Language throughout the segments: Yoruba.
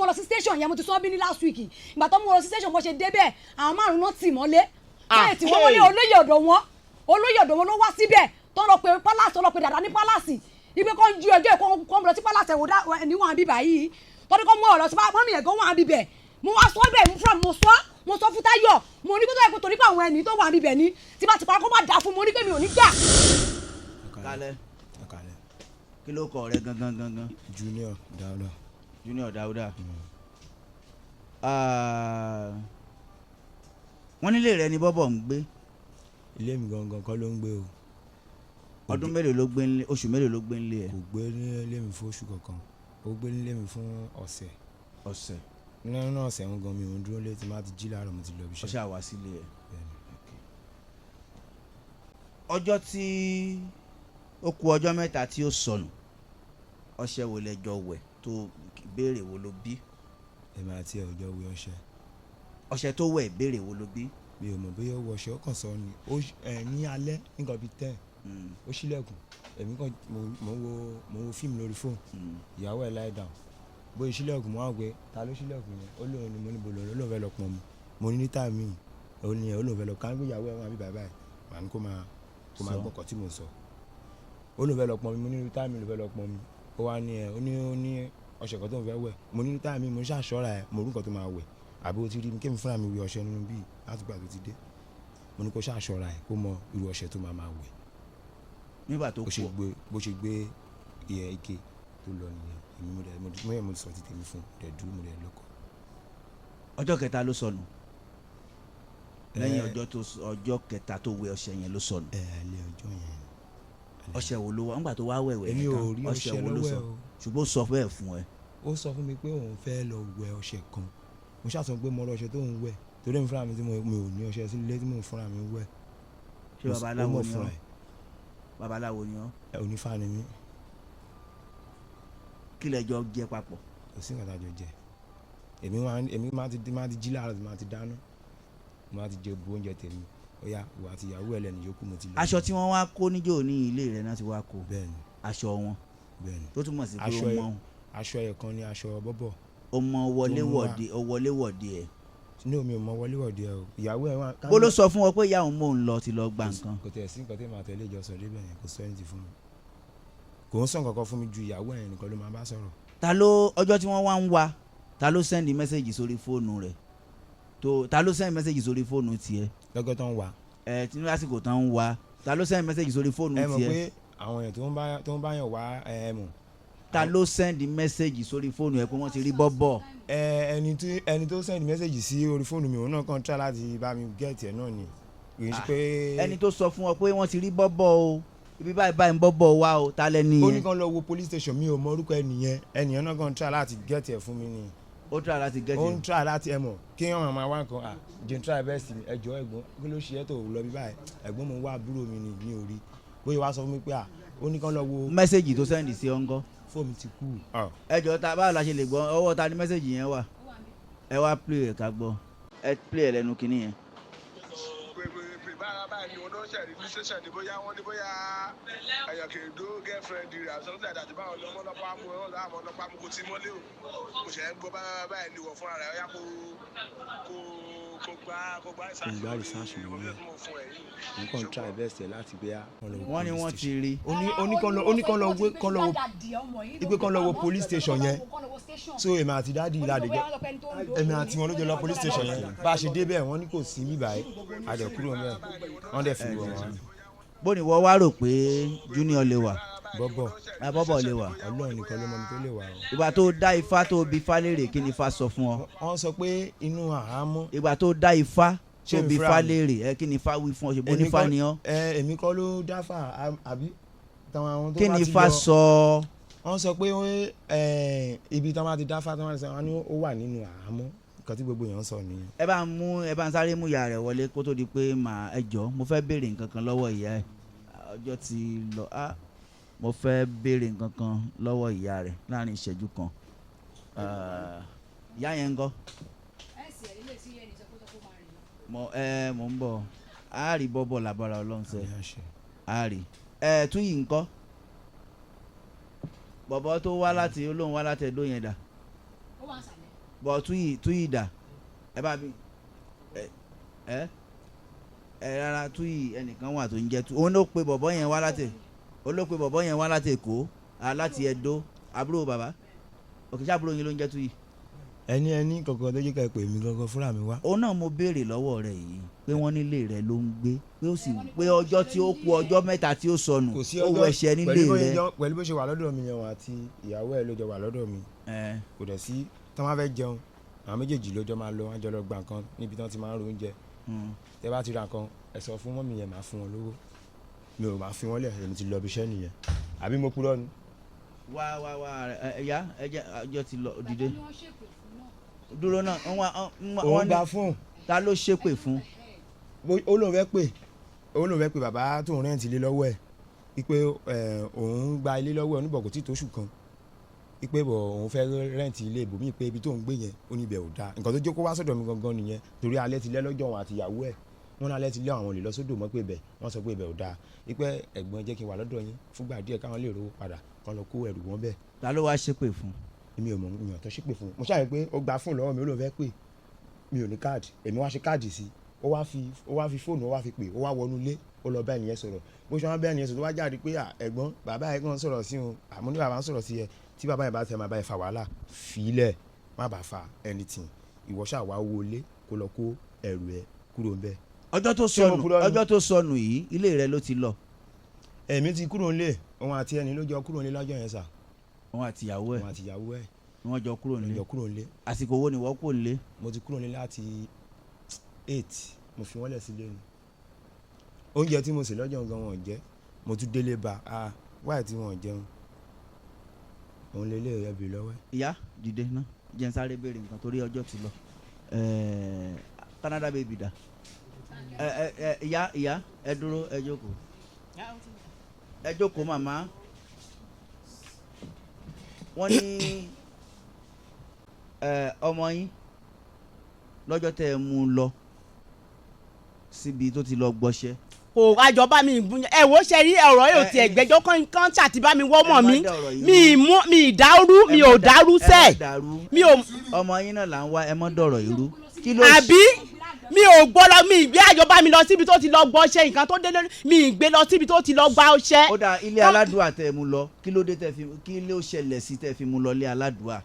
wọn lọ sí station yẹn, mo ti sọ bí ní last week. Ìgbà tó mú wọn lọ sí station, mo ṣe débẹ̀, àwọn márùn náà tì mọ́lé. Bẹ́ẹ̀ tí wọ́n wọlé, olóyè ọ̀dọ̀ wọn, olóyè ọ̀dọ̀ wọn ló wá síbẹ̀ tó lọ pe palace, tó lọ pe dàda ní palace, ibi kan ju ẹjọ́ ẹ̀kọ́ kọ́ lọ sí palace ẹ̀wò níwọ̀n àbí báyìí, tọ́ni kọ́ mú ọ̀rọ̀ sí mọ́mí ẹ̀gán wọ́n àbí bẹ̀. Mo wá sọ bẹ́ẹ̀, mo fúnra mo sọ fún Táyọ̀, mo ní kó tó yẹ kó torí pé àwọn ẹni tó wà níbẹ̀ ni tí bá ti pa kó má dà fún mo ní pé mi ò ní gbà. Kálẹ̀. Ẹ kálẹ̀. Kí ló kọ rẹ gangan gangan? Junior Dauda. Junior Dauda. Ah, wọ́n nílé rẹ ni Bọ́bọ̀ ń gbé. Ilé mi gangan kọ́ ló ń gbé o. Ọdún mélòó ló gbé nílé? Oṣù mélòó ló gbé nílé ẹ? Kò gbé nílé mi fún oṣù kankan, ó gbé nílé mi fún ọ̀sẹ̀. Ọ̀sẹ̀. Nínú ọ̀sẹ̀ ń gan, mi ò ń dúró lé. Tí má ti jí láàárọ̀, mo ti lọ ibi Ó iṣẹ́. ṣáà wá sílé ẹ? Bẹ́ẹ̀ni. Ọjọ́ tí ó kù ọjọ́ 3 tí ó sọnù, ọṣẹ wo lẹjọ wẹ̀? Tó béèrè wo ló bí? Èmi àti ẹ̀ ò jọ wẹ̀ ọṣẹ. Ọṣẹ tó wẹ̀, béèrè wo ló bí? Mi ò mọ̀ bóyá ó wọ ọṣẹ, ó kàn sọ ni ó ẹ ní alẹ́ nǹkan bíi 10, ó ṣílẹ̀kùn, èmi kàn mo ń wo fíìmù lórí fóònù, ìyàwó ẹ̀ lie down. Bóyá ṣílẹ̀kùn, mo wá pé, "Ta ló ṣílẹ̀kùn yẹn?" Ó lóun ni. Mo ní, "Bò lóun?" Ó lóun fẹ́ lọ pọn mi. Mo ní, "Ní time yìí?" Ó ní ẹ̀, ó lóun fẹ́ lọ ká nígbà ìyàwó ẹ̀ wọn àbí bàbá ẹ̀ màá ní kó máa Sọ. gbọ́ nǹkan tí mo sọ. Ó lóun fẹ́ lọ pọn mi. Mo ní, "Ní time ló fẹ́ lọ pọn mi?" Ó wá ní ẹ̀, ó ní ọṣẹ kan tó ń fẹ́ wẹ̀. Mo ní, "Ní time?" Mo ní ṣàṣọ́ra ẹ̀, mo rí nǹkan tó máa wẹ̀, àbí o ti rí mi kémi fúnra mi wẹ̀ ọṣẹ nínú bíi láti gbà tó ti dé. Mo ní kó ṣàṣọ́ra ẹ̀, kó mọ irú ọṣẹ tó máa máa wẹ̀. Nígbà tó Bó ṣe kù gbé, bó ṣe gbé ìyẹn ike tó lọ nìyẹn. Èmi mo dẹ̀ mo mo yẹ mo sọ ti tèmi fún un, mo dẹ̀ dúró, mo dẹ̀ lọ́kọ̀. Ọjọ́ kẹta ló sọnù, lẹ́yìn Ẹ. ọjọ́ kẹta tó wẹ̀ ọṣẹ yẹn ló sọnù? Ẹ alẹ́ ọjọ́ yẹn. Ọṣẹ wo ló wá nígbà tó wá wẹ̀wẹ̀ Èmi yẹn ò tán? rí Ọṣẹ ọṣẹ wo ló lọ́wọ́ sọ? ẹ̀ o. Ṣùgbọ́n ó sọ bẹ́ẹ̀ fún ẹ? Ó sọ fún mi pé òun fẹ́ lọ wẹ̀ ọṣẹ kan. Mo ṣàtúnṣe pé mo rọ ọṣẹ tó ń wẹ̀, torí èmi fúnra mi tí mo mi ò ní ọṣẹ sílé tí mo fúnra mi wẹ̀. Ṣé babaláwo Ó mọ̀ ni fúnra ọ́? ẹ̀. Babaláwo ni ọ́? Ẹ, onífá ni mí. Kí lẹ jọ jẹ papọ̀? Kò sí nǹkan tá a jọ jẹ. Èmi máa ti jí láàárọ̀ tí máa ti dáná, mo máa ti jẹ bu oúnjẹ tèmi, ó yá, ìwà àti ìyàwó ẹ̀ lẹ́nu yòókù, mo ti lọ. Aṣọ tí wọ́n wá kó níjó ní ilé rẹ̀ náà ti wá kó? Bẹ́ẹ̀ni. Aṣọ wọn? Bẹ́ẹ̀ni. Tó túmọ̀ sí pé Aṣọ ó ẹ̀ mọ Aṣọ ẹ̀ kan ni aṣọ bọ́bọ̀. Ó mọ Tó mú wá. wọléwọ̀de, ó wọléwọ̀de ẹ̀? Ní omi ò mọ wọléwọ̀de ẹ o, ìyàwó ẹ̀ wà. Bó ló sọ fún ọ pé ìyá òun mò ń lọ ti lọ gba nǹkan? Kò tẹ̀ sí nǹkan tí màá tẹ̀lé ìjọ sọ débẹ̀ yẹn, kò sọ ẹni fún mi, kò ń sọ nǹkan kan fún mi ju ìyàwó ẹ̀ nìkan ló máa bá sọ̀rọ̀. Ta ló, ọjọ́ tí wọ́n wá ń wá, ta ló send message sórí fóònù rẹ̀ tó, ta ló send message sórí fóònù tiẹ̀? Lọ́gọ́ tó ń wà? Ẹ tí ní lásìkò tán ń wá, ta ló send message sórí fóònù Ẹ mọ̀ tiẹ̀? pé àwọn èèyàn tó ń bá yàn wá, ẹ mọ̀. Ta ló send message sórí fóònù ẹ pé wọ́n ti rí Bọ́bọ̀? Ẹ ẹni tó send message sí orí fóònù mi, òun náà kàn try láti bá mi get ẹ̀ náà ni, kì í ṣe pé. Ẹni tó sọ fún ọ pé wọ́n ti rí Bọ́bọ̀ o, ibi báyìí báyìí ń Bọ́bọ̀ wá o, ta lẹ́ni Ó ní yẹn? kàn lọ wo police station. Mi ò mọ orúkọ ẹnìyẹn. Ẹnìyẹn náà kàn try láti get ẹ̀ fún mi ni. Ó try láti get Ó ń ẹ̀. try láti, ẹ mọ̀ kí wọ́n máa wá nǹkan à jẹ́ n try best mi. "Ẹjọ́ ẹ̀gbọ́n, kí ló ṣe é tó lọ bí báyìí?" "Ẹ̀gbọ́n, mo ń wá àbúrò mi ni, mi ò rí." Bóyá wàá sọ fún mi pé à ó ní kàn lọ wo. Message tó send sí ọ ńkọ́? Fóònù mi ti kú. Ẹ jọ, ta báwo la ṣe lè gbọ́? Ọwọ́ ta ni message yẹn wà? Ẹ wá play ẹ̀ ká gbọ́. Ẹ play ẹ̀ lẹ́nu kinní yẹn. Pé bára báyìí ni wọn náà ṣẹ̀rí ní station ní bóyá wọ́n ní bóyá ẹ̀yàn kì í dó girlfriend rẹ̀ àti something like that. Báwọn lọ́mọ ọlọ́pàá mú ẹ, àwọn ọlọ́pàá mú, kó tí mọ́lé o. Kò ṣe ń gbọ́ bára báyìí ni wọ́n fúnra rẹ̀ ó yá kó gbá Kò gbá research mi nìyẹn. tí mo fún ẹ yìí. Òun kàn try best ẹ̀ láti gbé Wọ́n ní wọ́n ti rí. Ó ní kàn lọ wo, kàn lọ wo ipe kàn lọ wo police station yẹn. So èmi àti daddy ìlàdé jẹ, èmi àti wọn ló jọ lọ police station yẹn. Bá a ṣe débẹ̀, wọ́n ní kò sí bíbá yìí. A dẹ̀ kúrò ńbẹ̀, wọ́n dẹ̀ fi wọ̀ wọ́n. Bó ni wọ́n wá rò pé Junior lè wà? Bọ́bọ̀. Ah, Bọ́bọ̀ lè wà? Ọlọ́run nìkan ló mọ ibi tó lè wà o. Ìgbà tó dá ifá, tó bi ifá léèrè, kí ni ifá sọ fún ọ? Wọ́n sọ pé inú àhámọ́. Ìgbà tó dá ifá, Ṣé tó èmi bi fúnra ifá mi? léèrè ẹ, kí ni ifá wí fún ọ? Ṣe bó nífá ni ọ? Ẹ, èmi kọ́ ló dáfà àbí táwọn àwọn tó Kí bá ni ti ifá lọ sọ? Wọ́n sọ pé ibi tí wọ́n bá ti dáfà, tí wọ́n bá ti sọ, wọ́n ní ó wà nínú àhámọ́. Nǹkan tí gbogbo èèyàn ń sọ nìyẹn. Ẹ bá ń sáré mú ìyá rẹ̀ wọlé kó tó di pé màá, ẹ jọ, mo fẹ́ béèrè nǹkan kan lọ́wọ́ ìyá ẹ̀. Ọjọ́ ti lọ. Ah, mo fẹ́ béèrè nǹkan kan lọ́wọ́ ìyá rẹ̀ láàrin ìṣẹ́jú kan. Ah, ìyá yẹn ń kọ́? Mo ń bọ̀. A rí Bọ́bọ̀ làbára Ọlọ́run sẹ́. Àmì àṣẹ. A rí ẹ tún yìí ńkọ́? Bọ̀bọ̀ tó wá láti olóhùn wá láti Ẹdó yẹn dà? Bọ̀ túyì túyì dà, ẹ bá mi ẹ ẹ ẹ rárá, túyì ẹnìkan wà tó ń jẹ́ tú. Òun ló pe bọ̀bọ̀ yẹn wá láti, òun ló pe bọ̀bọ̀ yẹn wá láti Èkó, láti Ẹdó. Àbúrò bàbá òkè, ṣé àbúrò yín ló ń jẹ́ túyì? Ẹni kankan tó jẹ́ ká ẹ pè mí gangan fúnra mi wá. Òun náà mo béèrè lọ́wọ́ rẹ̀ yìí pé wọ́n nílé rẹ̀ ló ń gbé, pé ó sì pé ọjọ́ tí ó kù ọjọ́ 3 tí ó sọnù, Kò sí ó ọjọ́ wẹṣẹ nílé pẹ̀lú bó ṣe rẹ̀. Pẹ̀lú bó ṣe wà lọ́dọ̀ mi yẹn, wọn àti ìyàwó ẹ̀ ló jọ wà lọ́dọ̀ mi. Kò dẹ̀ sí tí wọ́n bá fẹ́ jẹun, àwọn méjèèjì ló jọ máa lọ, wọ́n á jọ lọ gba nǹkan níbi tí wọ́n ti máa ń ro oúnjẹ. Tẹ́ bá ti ra nǹkan, ẹ sọ fún mummy yẹn, máa fún wọn lówó. Mi ò máa fi wọ́n lẹ̀, èmi ti lọ ibi iṣẹ́ nìyẹn. Àbí mo purọ́ ni? Wá wá wá, ẹ ya, ẹ jẹ́ ọjọ́ ti lọ. Dìde dúró náà, wọ́n wá Òun wọ́n gba ní fóònù. Ta ló ṣépè fún? Ó lóun fẹ́ pè bàbá tóun rent ilé lọ́wọ́ ẹ̀, wípé òun gba ilé lọ́wọ́ ẹ̀ oníbọ̀ kò tí ì tóṣù kan, wípé bọ̀ òun fẹ́ rent ilé ibòmíì, pé ibi tóun gbé yẹn, ó ní ibẹ̀ ò dáa. Nǹkan tó jókòó wá sọ́dọ̀ mi gangan nìyẹn, torí alẹ́ ti lẹ́ lọ́jọ́, òun àti ìyàwó ẹ̀ wọ́n ní alẹ́ ti lé, àwọn olè lọ sódò mọ́, pé ibẹ̀ wọ́n sọ pé ibẹ̀ ò dáa, wípé ẹ̀gbọ́n jẹ́ kí n wà lọ́dọ̀ yín fúngbà díẹ̀ káwọn lè rówó padà kán lọ kó ẹrù wọn bẹ́ẹ̀. Ta ló wá ṣépè fún? Èmi ò mọ̀ ìyàn tó ṣépè fún. Mo ṣàyẹ̀ pé ó gba fóònù lọ́wọ́ mi, ó lóun fẹ́ pè, mi ò ní káàdì, èmi wá ṣe káàdì sí. Ó wá fi fóònù, ó wá fi pè, ó wá wọnú ilé, ó lọ bá ẹnìyẹn sọ̀rọ̀. Bó ṣe wá bá ẹnìyẹn sọ̀rọ̀, tó wá jáde pé, "À, ẹ̀gbọ́n, bàbá ẹ̀ kàn sọ̀rọ̀ sí òun." Àmọ́ ní bàbá ń sọ̀rọ̀ sí ẹ, tí bàbá yẹn bá tẹ máa bá ẹ fa wàhálà, fílẹ̀, má bàa fa anything. Ìwọ ṣáà wá owó ilé kó lọ kó ẹrù ẹ kúrò ń bẹ̀. Ọjọ́ tó Ṣé mo sọnù purọ́ ni? Ọjọ́ tó sọnù yìí, ilé rẹ̀ ló ti lọ? Èmi ti kúrò nílé, òun àti ẹni ló jọ kúrò nílé lọ́jọ́ yẹn sà. Òun àti ìyàwó ẹ̀? Òun àti ìyàwó ẹ̀. Ni wọ́n jọ kúrò Ló nílé? jọ kúrò nílé. Àsìkò wo ni wọ́n kúrò nílé? Mo ti kúrò nílé láti 8. Mo fi wọ́n lẹ̀ sílé ni. Oúnjẹ tí mo sè lọ́jọ́ gan wọn ò jẹ. Mo tún délé bá a wáyé tí wọn ò jẹun, òun lè lé ẹbí lọ́wọ́ ẹ̀. Ìyá, dìde ná, jẹ́ n sáré béèrè nǹkan torí ọjọ́ ti lọ. Canada baby dà? Ẹ ẹ ẹ ìyá, ìyá, ẹ dúró, ẹ jókòó, ẹ jókòó. Màmá, wọ́n ní ọmọ yín, lọ́jọ́ tẹ́ ẹ mú un lọ síbi tó ti lọ gbọ́ṣẹ́. Kò àjọ bá mi ẹ wò ó, ṣe rí ọ̀rọ̀ yóò tiẹ̀ gbẹ́jọ́ kán ṣàtì bá mi wọ́ mọ̀ Ẹ má mi. dá ọ̀rọ̀ yìí Mi ì mú, mi ì dárú, mi ò dárú Ẹ má sẹ́ẹ̀. dàrú. Mi ò Ọmọ yín náà là ń wá, ẹ mọ́ dọ̀rọ̀ irú. Kí ló Àbí mi ò gbọ́ lọ, mi ì gbé àjọ bá mi lọ síbi tó ti lọ gbọ́ ṣe nǹkan tó dé lórí, mi ì gbé lọ síbi tó ti lọ gba ọṣẹ. Ó dà, ilé aládùúà tẹ́ ẹ mú lọ, kí ló dé tẹ́ fi, kí ló ṣẹlẹ̀ sí tẹ́ fi mú lọ ilé aládùúà?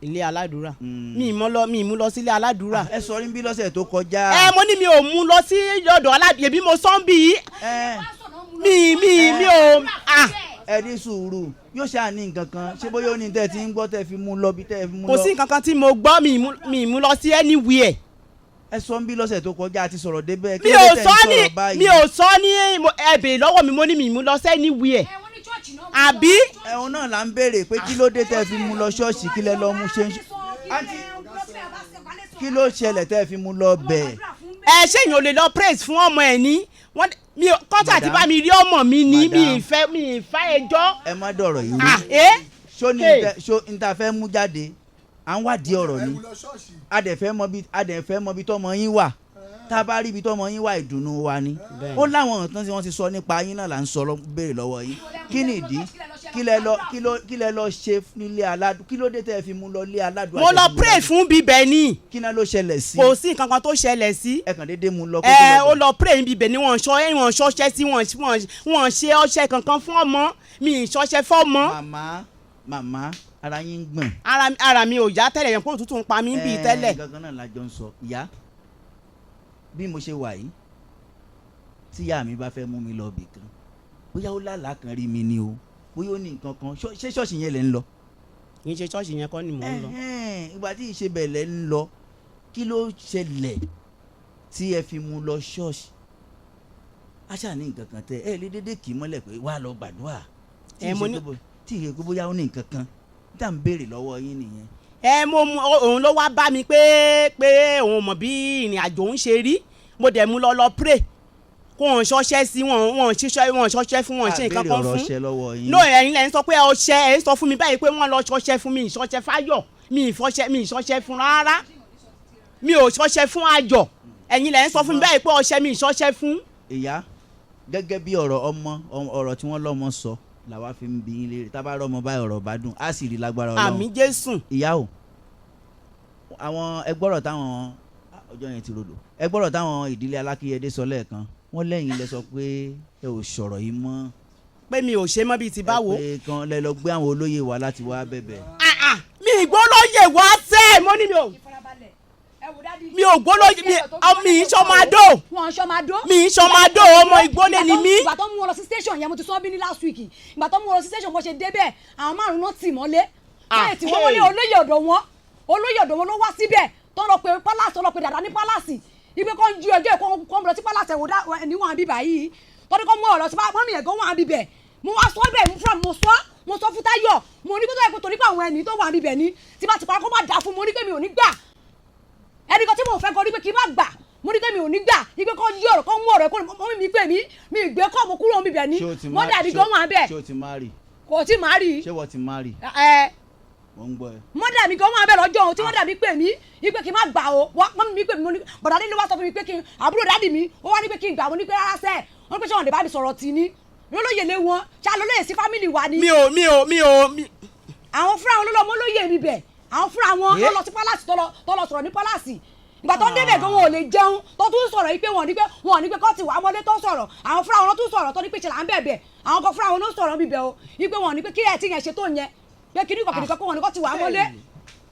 Ilé aládùúrà? Mi ì mú lọ, mi ì mú lọ sílé aládùúrà. Ẹ sọ níbí lọ́sẹ̀ tó kọjá. Ẹ mo ní mi ò mú lọ sí ọ̀dọ̀ aládùúrà, èmi mo sọ ń bí i. Mi mi mi ò ah. Ẹ ní sùúrù, yóò ṣáà ní nǹkan kan. Ṣé bóyá ó ní tẹ́ ẹ ti ń gbọ́ tẹ́ fi mú lọ bí tẹ́ ẹ fi mú lọ? Kò sí nǹkan kan tí mo gbọ́, mi ì mú lọ sí anywhere. Ẹ sọ ń bí lọ́sẹ̀ tó kọjá, àti sọ̀rọ̀ débẹ̀. Kí Mi ló ò dé tẹ́ sọ ń ní sọ̀rọ̀ báyìí? Mi ò sọ ní ẹ béèrè lọ́wọ́ mi, mo ní mi ì mú lọ sí anywhere. Àbí? Ẹ̀hún náà là ń béèrè pé kí ló dé tẹ́ fi mú lọ ṣọ́ọ̀ṣì, kí lẹ lọ mú ṣe ń ṣe? Àǹtí, kí ló ṣẹlẹ̀ tẹ́ fi mú lọ bẹ̀? Ẹ ṣé èèyàn ò lè lọ praise fún ọmọ ẹ ní wọ́n mi ò kọ́ńtà àti Madam. bá mi rí ọmọ mi ní mi. Madam. Ì fẹ́, mi ì fẹ́ ẹjọ́. Ẹ má dọ̀rọ̀ yìí rú. Ah eh. Ṣó ní Hey. ṣó n ta fẹ́ mú jáde, à ń wádìí ọ̀rọ̀ ni, a dẹ̀ fẹ́ mọ bí tọ́mọ yín wà. Tá a bá rí ibi tọ́mọ yín wà, ìdùnnú wa ni. Ó láwọn nǹkan tí wọ́n ti sọ nípa yín náà là ń sọ béèrè lọ́wọ́ yín. Kí ni ìdí? Kí lẹ lọ, kí ló, kí lẹ lọ ṣe nílé aládùn? Kí ló dé tẹ́ ẹ fi mú lọ lé aládùn? Mo lọ pray fún bíbẹ̀ ni. Kí náà ló ṣẹlẹ̀ sí? Kò sí nǹkan kan tó ṣẹlẹ̀ sí. Ẹ kàn déédéé mú lọ kó Ẹ tó ó lọ. Lọ pray níbi ibẹ̀ ni. Wọ́n ṣọ, wọ́n ṣọṣẹ́ sí, wọ́n ṣe ọṣẹ kankan fún ọmọ mi, ì ṣọṣẹ fọ́mọ. Màmá, màmá, ara yín ń gbọ̀n. Ara mi ò yá tẹ́lẹ̀ yẹn, kó òtútù ń pa mí bíi tẹ́lẹ̀. Gangan náà la jọ ń sọ. Ìyá, bí mo ṣe wà yìí, tí ìyá mi bá fẹ́ mú mi lọ bì kan, bóyá ó lálàá kan rí mi ni o, bóyá ó ní nǹkan kan, ṣé ṣọ́ọ̀ṣì yẹn lẹ ń lọ? Kì í ṣe ṣọ́ọ̀ṣì yẹn kọ́ ni mò ń lọ. Ẹhẹ́n, ìgbà tí ìṣe lẹ ń lọ, kí ló ṣẹlẹ̀ tí ẹ fi mú lọ ṣọ́ọ̀ṣì? A ṣáà ní nǹkan kan tẹ ẹ lé dédé kì í mọ́lẹ̀ pé wàá lọ gbàdúrà. Tí Ẹ, mo ìṣe ní- pé tí ìṣe pé bóyá ó ní nǹkan kan tá à ń béèrè lọ́wọ́ yín nìyẹn. Ẹ mo mú òun ló wá bá mi pé òun mọ̀ bí ìrìn àjò òun ṣe rí. Mo dẹ̀ mú lọ pray, kó wọn ṣọṣẹ́ sí wọn, wọn ṣiṣẹ́, wọn ṣọṣẹ́ fún wọn, ṣe nǹkan A béèrè kan ọ̀rọ̀ fún. ṣẹ lọ́wọ́ yín. No, ẹ̀yin lẹ ń sọ pé ọṣẹ, ẹ ń sọ fún mi báyìí pé wọ́n lọ ṣọṣẹ́ fún mi. Ìṣọṣẹ́ fáyọ̀, mi ìfọṣẹ, mi ìṣọṣẹ́ fún rárá, mi ò ṣọṣẹ́ fún ayọ̀. Ẹ̀yin lẹ ń sọ fún mi báyìí pé ọṣẹ, mi ìṣọṣẹ́ fún. Ìyá, gẹ́gẹ́ bí ọ̀rọ̀ ọmọ, ọ̀rọ̀ tí wọ́n lọ́mọ sọ làwa fi ń bi yín léèrè. Tá a bá rọ́mọ báyìí, ọ̀rọ̀ bá dùn, á sì rí lágbára Ọlọ́run. Àmín Jésù. Ìyá o. Àwọn ẹgbọ́rọ̀ táwọn ọjọ́ yẹn ti rodò, ẹgbọ́rọ̀ táwọn ìdílé Alákíyẹdé sọ lẹ́ẹ̀kan, wọ́n lẹ́yìn lẹ sọ pé ẹ ò sọ̀rọ̀ yìí mọ́. Pé mi ò ṣe mọ́ bíi ti báwo. Ẹ pé kan lẹ lọ gbé àwọn olóyè wa láti wá bẹ̀bẹ̀. Ah, ah, mi ìgbólóyè wá sẹ́, mo ní mi ò mi ò gbólóyè, mi ì sọmọ adó. Wọn sọmọ adó. Mi ì sọmọ adó, ọmọ ìgbólé ni mí. Ìgbà tó mú wọn lọ sí station yẹn, mo ti sọ bí ní last week, ìgbà tó mú wọn lọ sí station, bó ṣe débẹ̀, àwọn márùn náà tì mọ́lé. Bẹ́ẹ̀ tí wọ́n wọlé, olóyè ọ̀dọ̀ wọn, olóyè ọ̀dọ̀ wọn ló wá síbẹ̀ tó lọ pe palace, tó lọ pe dàda ní palace, ibi kan ju ẹjọ́ ẹ̀kọ́ kan lọ sí palace ẹ̀wò níwọ̀n àbí báyìí, tọ́ni kọ́ mú ọ̀rọ̀ sí mọ́mí ẹ̀gán wọn àbí bẹ̀. Mo wá sọ bẹ́ẹ̀, mo fúnra mo sọ fún Táyọ̀, mo ní kó tó yẹ kó torí pé àwọn ẹni tó wà níbẹ̀ ni tí bá ti pa kó má dà fún. Mo ní pé mi ò ní gbà, ẹnì kan tí mò ń fẹ́ kọ́ ní pé kí n má gbà. Mo ní pé mi ò ní gbà ipe kọ́ yí ọ̀rọ̀ kọ́ mú ọ̀rọ̀ kó mọ́mí mi pè mí, mi ìgbé kọ́, mo kúrò níbẹ̀ ni. Ṣé o ti Wọ́n dàbí gan wà bẹ́ẹ̀. Ṣé o ti marry? Kò tí màá rí. Ṣé wọ́n ti marry? Ẹ. Mo ń gbọ́ ẹ. Mọ́dà mi gan wà bẹ́ẹ̀ lọ́jọ́ ohun tí wọ́n dàbí pè mí ipe kí n má gbà o. Wọ́n mi pè mí, mo ní bọ̀dá nílé wá sọ fún mi pé kí n àbúrò daddy mi ó wá ní pé kí n gbà. Mo ní pé rárá sẹ́ẹ̀, wọ́n ní pé ṣé wọn lè bá mi sọ̀rọ̀ tì ní lólóyè lé wọn ṣá lólóyè sí family wa ni. Mi ò mi ò mi ò mi. Àwọn fúnra wọn ló lọ mọ́ lóyè mi bẹ̀, àwọn fúnra wọn ló lọ sí palace, tó lọ sọ̀rọ̀ ní palace. Ìgbà tó ń débẹ̀ gan, wọn ò lè jẹun, tó tún sọ̀rọ̀ yìí pé wọn ní pé kọ́ ti wà wọlé tó sọ̀rọ̀. Àwọn fúnra wọn ló tún sọ̀rọ̀ tó ní pé ṣe là ń bẹ̀bẹ̀. Àwọn kan fúnra wọn ló sọ̀rọ̀ bíbẹ̀ o, yìí pé wọn ní pé kí ẹ̀ tí yẹn ṣe tó yẹn, pé kíní kan kíní kan, pé wọn ní kọ́ ti wà wọlé.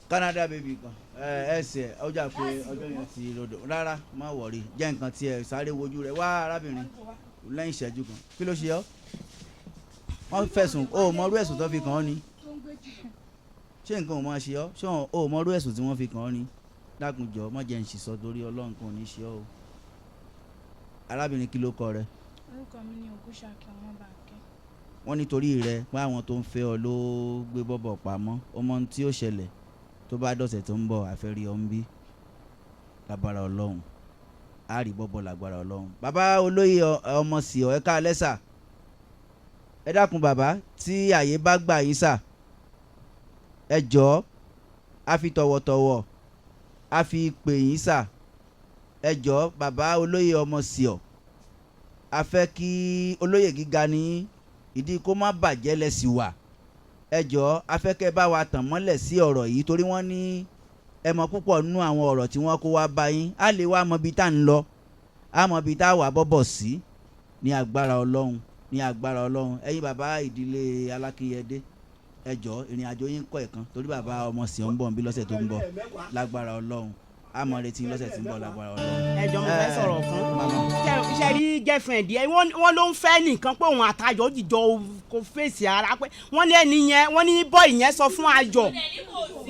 Canada baby kan ẹ ẹsẹ ọjà pé ọjọ́ yẹn ti rodò. Rárá, má worry, jẹ́ nǹkan tí ẹ sáré wojú rẹ wá. Arábìnrin, lẹ́yìn ìṣẹ́jú kan, kí ló ṣe ọ́? Wọ́n fẹ̀sùn o, mọ irú ẹ̀sùn tó fi kàn ọ́ ni. Ṣé nǹkan ò máa ṣe ọ́? Ṣé o mọ irú ẹ̀sùn tí wọ́n fi kàn ọ́ ni? Dákun jọ, má jẹ́ ń ṣìṣọ́ torí Ọlọ́run kan ò ní ṣe ọ́ o. Arábìnrin, kí ló kọ rẹ? Orúkọ mi ni Ògúnṣàkí Ọmọbànkẹ́. Wọ́n nítorí rẹ pé àwọn tó ń fẹ́ ọ ló gbé bọ́bọ̀ pamọ́. Ọmọ ohun tí ó ṣẹlẹ̀ tó bá dọ̀sẹ̀ tó ń bọ̀, àfẹ́rí ọ ń bí lágbára Ọlọ́run, á rí bọ́bọ̀ lágbára Ọlọ́run. Bàbá olóyè ọmọ sí ọ, ẹ ká lẹ́sà. Ẹ dákun bàbá, tí àyè bá gbà yín sà, ẹ jọ̀ọ́, a fi tọ̀wọ̀tọ̀wọ̀ a fi pè yín sà. Ẹ jọ̀ọ́, bàbá olóyè ọmọ sí ọ, a fẹ́ kí olóyè gíga ní ìdí kó má bàjẹ́ lẹ́sìn wà. Ẹ jọ̀ọ́, a fẹ́ kẹ́ bá wa tàn mọ́lẹ̀ sí ọ̀rọ̀ yìí, torí wọ́n ní ẹ mọ̀ púpọ̀ nínú àwọn ọ̀rọ̀ tí wọ́n kó wá bá yín. Á lè wá mọ ibi tá à ń lọ, á mọ ibi tá a wà bọ́bọ̀ sí ní agbára Ọlọ́run, ní agbára Ọlọ́run. Ẹ̀yin bàbá ìdílé Alákínyẹdé, ẹ jọ̀ọ́, ìrìn àjò yín kọ́ ẹ̀kan, torí bàbá ọmọ sì ń bọ̀ nbí lọ́sẹ̀ tó ń bọ̀ lágbára Ọlọ́run. Á mọ retí lọ́sẹ̀ tí ń bọ̀ lágbára Ọlọ́run. Ẹ jọ̀ọ́, mo fẹ́ sọ̀rọ̀ kan. Màmá. Ṣe rí girlfriend yẹn, wọ́n ló ń fẹ́ nìkan pé òun àtayọ̀ jìjọ kò fèsì ara, pé wọ́n ní ẹni yẹn, wọ́n ní boy yẹn sọ fún Ayọ̀,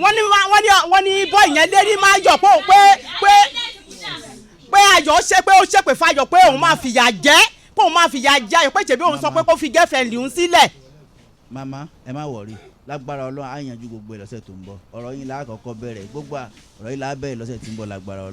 wọ́n ní boy yẹn lérí má yọ̀ pé Ayọ̀ ṣe pé ó ṣèpè fáyọ̀ pé òun máa fìyà jẹ, pé òun máa fìyà jẹ Ayọ̀, pé ṣèbí òun sọ pé kó fi girlfriend òun sílẹ̀. Màmá, ẹ má worry, lágbára Ọlọ́run á yanjú gbogbo ẹ̀ lọ́sẹ̀ tó ń bọ̀. Ọ̀rọ̀ yín la kọ́kọ́ bẹ̀rẹ̀, gbogbo ọ̀rọ̀ yín la bẹ̀rẹ̀ lọ́sẹ̀ tí ń bọ̀ lágbára Ọlọ́run.